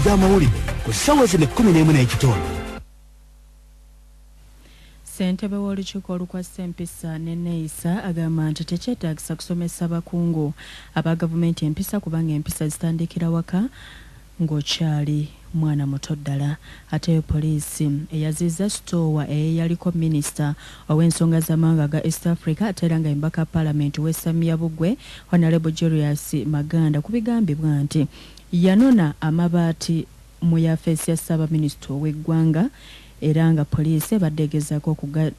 gy'amawulire ku ssaawa zino 11 n'ekitundu. Ssentebe w'olukiiko olukwasisa empisa n'enneeyisa agamba nti tekyetaagisa kusomesa bakungu aba gavumenti empisa kubanga empisa zitandikira waka ng'okyali mwana muto ddala. Ate yo poliisi eyazizza sitoowa ey'eyaliko minisita ow'ensonga z'amawanga aga East Africa ate era nga ye mubaka wa palamenti w'e Samia Bugwe Honalebo Julius Maganda ku bigambibwa nti yanona amabaati mu yafeesi ya Ssaabaminisita ow'eggwanga era nga poliisi ebadde egezaako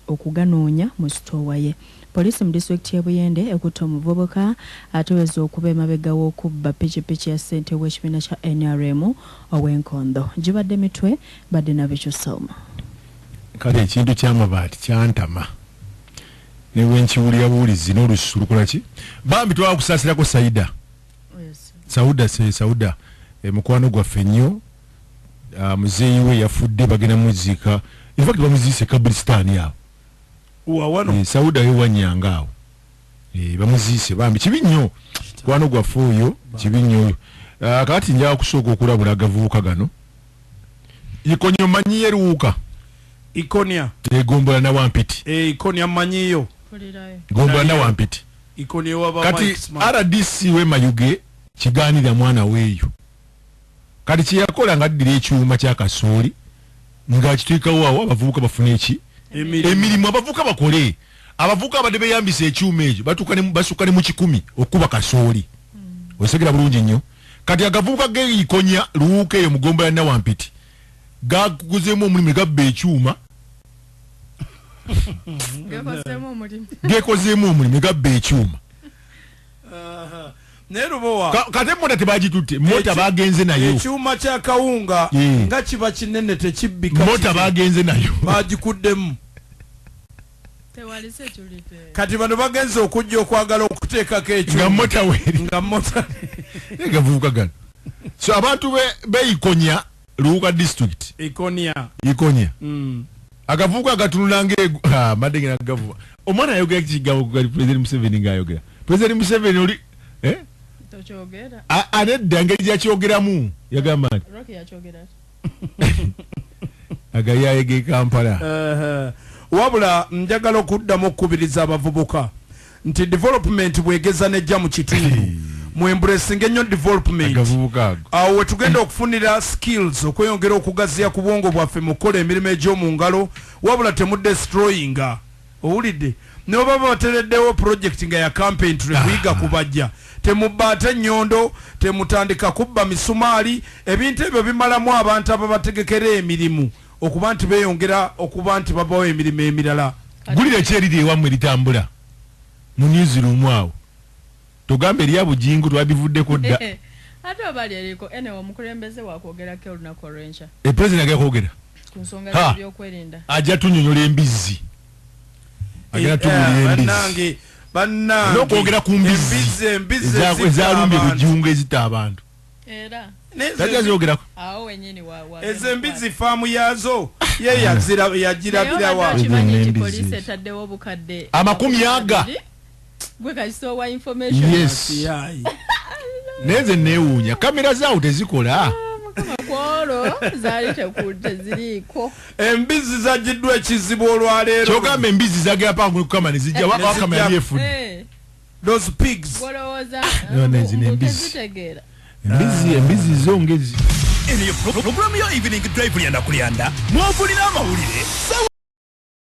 okuganoonya mu sitoowa ye. Poliisi mu disitulikiti y'e Buyende ekutte omuvubuka ateweza okuba emabega w'okubba pikipiki ya ssentebe w'ekibiina kya nrm ow'enkondo. Gibadde mitwe badde na Bicu Selma. Kale ekintu ky'amabaati kyantama ne bwe nkiwulira buwulizi n'olususu lukola ki? Bambi twagala kusaasirako Saida. Sauda se Sauda eh, mukwano gwaffe nnyo ah, muzeeyi we yafudde bagenda muziika in fact bamuziise kabulisitaani awo wawano eh, Sauda ye wanyanga awo eh, bamuziise bambi kibi nnyo mukwano gwaffe oyo kibi nnyo oyo. Ah, kakati njagala kusooka okulabula agavubuka gano Ikonyo manyiyo eruwuka Ikonia egombola na Wampiti eh, Ikonia manyiyo gombola na Wampiti Ikonia waba kati RDC we Mayuge kiganira mwana weeyo kati kyeyakola nga addira ekyuma kya kasooli ng'akiteekawo awo abavubuka bafune eki emirimu abavubuka bakole abavubuka abadde beyambisa ekyuma ekyo batuuka basukka ne mu 100 okukuba kasooli osegera bulungi nnyo kati agavubuka geikonya luwuka eyo mugomba ya Nawampiti gaguzeemu omulimu ne gabba ekyuma gekozeemu omulimu ne gabba ekyuma naye Lubowa kati emmoota tebagitutte mmoota bagenze nayo ekyuma kya kawunga nga kiba kinene tekibbika mmoota bagenze nayo bagikuddemu kati bano bagenze okujja okwagala okuteekako ekyuma nga mmota weeri nga mmota gavubuka gano so abantu beikonya Luwuka district Ikonia Ikonia agavubuka agatunula nga mbadde ngenda kugavuba omwana ayogera kigambo ku President Museveni ng'ayogera President Museveni oli eh? Tokyogera. Anedda engeri gyakyogeramu yagamba nti Rocky yakyogera ati. Agayaye g'e Kampala. Wabula njagala okuddamu okukubiriza abavubuka nti development bwegeza nejja mu kitundu mu embracinge nnyo development Agavubuka ago. Awo wetugenda okufunira skills okweyongera okugaziya ku bwongo bwaffe mu kukola emirimu egy'omu ngalo wabula temudestroyinga owulidde ne baba batereddewo project nga ya campaign tule kuyiga kubajja temubba ate ennyondo temutandika kubba misumaali ebintu ebyo bimalamu abantu ababategekera emirimu okuba nti beeyongera okuba nti babawo emirimu emirala. Ggulire ki eriri ewammwe eritambula mu newsroom awo? Togamba erya Bugingo twabivuddeko dda. Ate oba lyeriko anyway omukulembeze wakwogerako olunaku olwenkya. E president agenda kwogera ku nsonga Ha! z'ebyokwerinda. Ajja tunyonyola embizzi. Agenda tubuulira embizzi. Bannange bannange N'okwogera ku mbizzi embizzi embizzi ezitta ezalumbye abantu. Bujjungo ezitta abantu. Era N'ezo Tajja zoogerako. Awo wenyini wa wa Ezo embizzi faamu yaazo ye yagirabira Naye wa? obadde okimanyi nti Embizzi poliisi ezo. etaddewo obukadde 20. 20? Gwe kasita owa information. Yes. Yayi. Naye nze neewuunya kamera zaawo tezikola. Mukama kwolwo zaali teziriiko. Embizzi zagiddwa ekizibu olwaleero. Kyogamba embizzi zagera paka ku kama ne zijja wa Ne kamera zijja. yali efudde. Those pigs. Gw'olowooza, No, no, zino mbu embizzi. tezitegeera. Embizzi embizzi zo ngezi. Eno ye programu ya Evening Drive Lyanda ku Lyanda mw'ovulira amawulire.